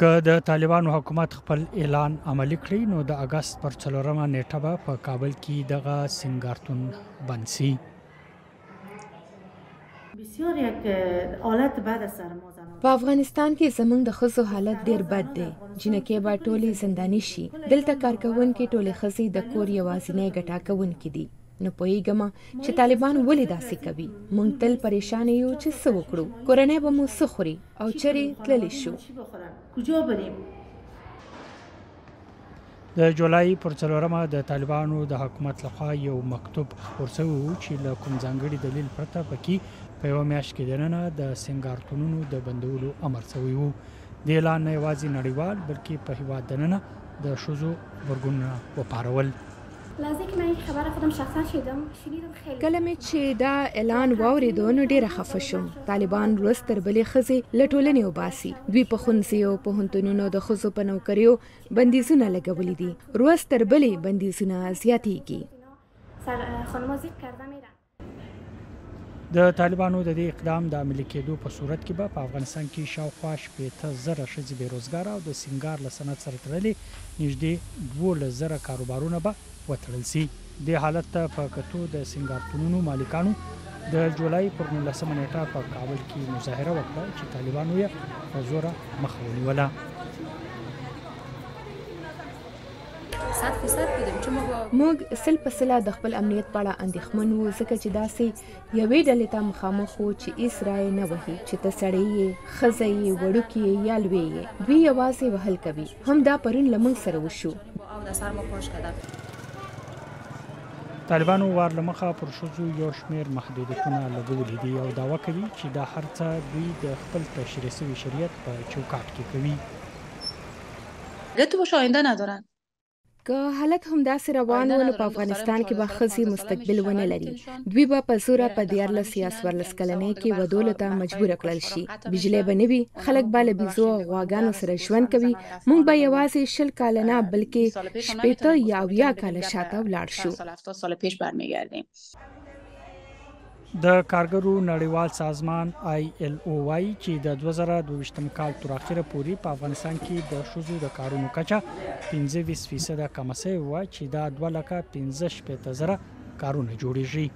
که د طالبانو حکومت خپل اعلان عملي کړي، نو د اګست پر 4مه نیټه به په کابل کې دغه سینګارتون بند سي. په افغانستان کې زموږ د ښځو حالت ډېر بد دی. جینکۍ به ټولې زنداني شي. دلته کارکوونکې ټولې ښځې د کور یوازینۍ ګټه کوونکې دي. نه پوهېږم چې طالبان ولې داسې کوي. موږ تل پریشانه یو چې څه وکړو، کورنۍ به مو څه خوري او چېرې تللی شو. د جولای پر 4مه د طالبانو د حکومت لخوا یو مکتوب خپور شوی و چې له کوم ځانګړي دلیل پرته پکې په یوه میاشت کې دننه د سینګارتونونو د بندولو امر شوی و. دې اعلان نه یوازې نړیوال بلکې په هیواد دننه د ښځو غبرګونونه وپارول. کله مې چې دا اعلان واورېدو نو ډېره خفه شوم. طالبان ورځ تر بلې ښځې له ټولنې وباسي. دوی په ښوونځیو، پوهنتونونو د ښځو په نوکریو بندیزونه لګولي دي. ورځ تر بلې بندیزونه زیاتېږي. د طالبانو د دې اقدام د عملي کېدو په صورت کې به په افغانستان کې شاوخوا 60,000 ښځې بې روزګاره او د سینګار له صنعت سره تړلې نږدې 12,000 کاروبارونه به وتړل شي. دې حالت ته په کتو د سینګارتونونو مالکانو د جولای پر 19مه نیټه په کابل کې مظاهره وکړه چې طالبانو یې په زوره مخه ونیوله. موږ 100% د خپل امنیت په اړه اندېښمن وو، ځکه چې داسې یوې ډلې ته مخامخ وو چې هیڅ رایه نه وهي چې ته سړی یې، ښځه یې، وړوکی یې یا لوی یې. دوی یوازې وهل کوي. هم دا پرون له موږ سره وشو. طالبانو وار له مخه پر ښځو یو شمېر محدودیتونه لګولي دي او دعوه کوي چې دا هر څه دوی د خپل تشریح شوي شریعت په چوکاټ کې کوي. که حالت همداسې روان و نو په افغانستان کې به ښځې مستقبل ونه لري. دوی به په زوره په 13 یا 14 کلنۍ کې ودولو ته مجبوره کړل شي. بجلی به نه وي، خلک به له بیزو او غواګانو سره ژوند کوي. موږ به یوازې 20 کاله نه بلکې 60 یا 70 کاله شاته ولاړ شو. د کارګرو نړیوال سازمان آی ایل او وایي چې د 2022 کال تر اخره پورې په افغانستان کې د ښځو د کارونو کچه 25% کمه شوې وه چې دا 2,65,000 کارونه جوړیږي.